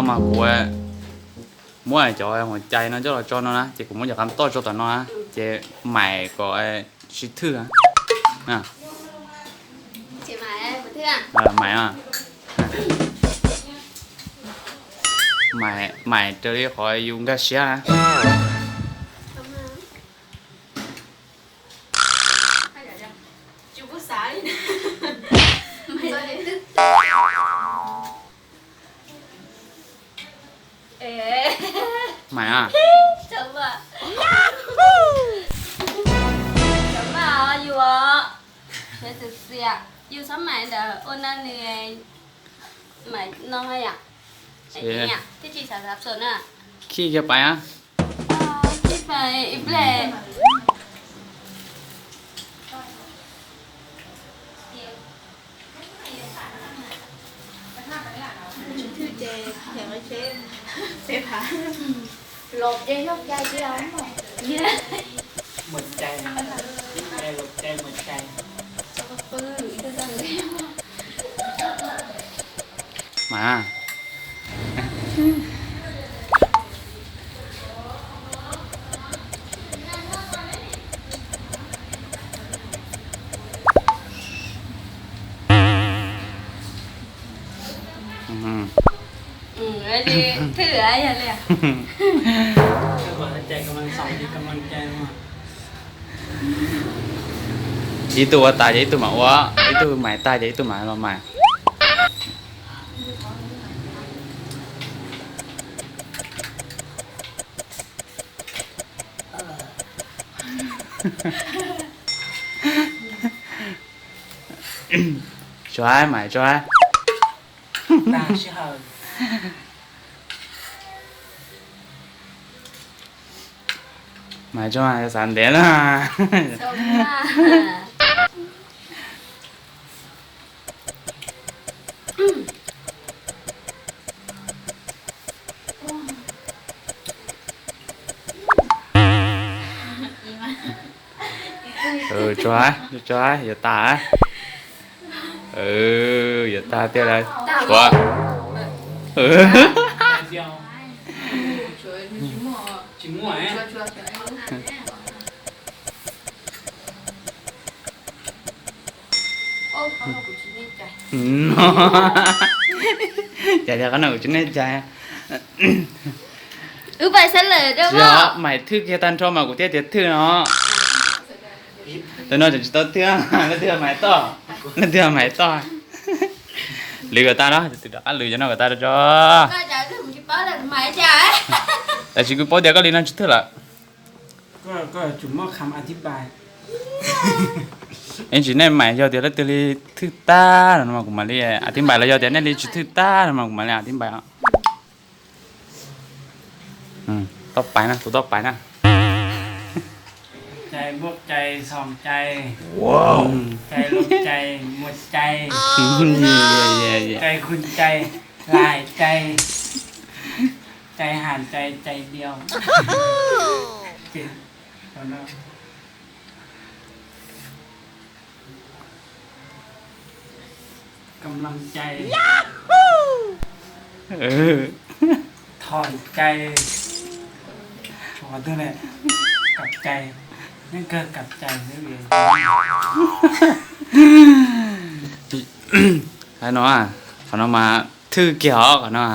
Mas kuv muab cov hua cai no coj los tso no na, ces kuv muab cov qab toj tso tom no na, ces mais kom tsis thwj. Mais, mais raws li qhov yus nkag siab na. Mais a, cov mas yus, yus txhob mais ntawd ua no nws, mais no yom, thiaj tsis xav xav na. Khij kiag pais a. Mus cai, mus cai, mus cai. Mas ib tug ua tas ces ib tug mam ua, ib tug mais tag ces ib tug mam los mais. Tso, mais tso. Mais tso, xav ntev na. Tso, tso, yuav tas. Yuav tas tiag lawm. Tshuav. Cas tias qhov no kuv tsis nej cai. Wb pais sab lawm. Tsis yog, mais thwj kiag tag nrho mas kuv thiaj tias thwj no. Tus no tseem tsis tau thwj, leej twg mais toj, leej twg mais toj. Lwv kom tas los, tus rov qab lwv cov no kom tas tso. Tab sis kuv paub tias koj li no tsis thwj lawm. Ib ntsis nej mais yog tias leej twg li thwj tag no mas kuv mam li a tib npais, los yog tias nej li tsis thwj tag no mas kuv mam li a tib npais. Toj pais na, tus toj pais na. Cai npuaj cai, xoo cai, cai loo cai, muaj cai, cai khu cai, lais cai, cai has cai, cai diau. Kam laj cai, thom cai, kam cai, neej kawg kam cai. Hais no, qhov no mas thwj kiag os qhov no.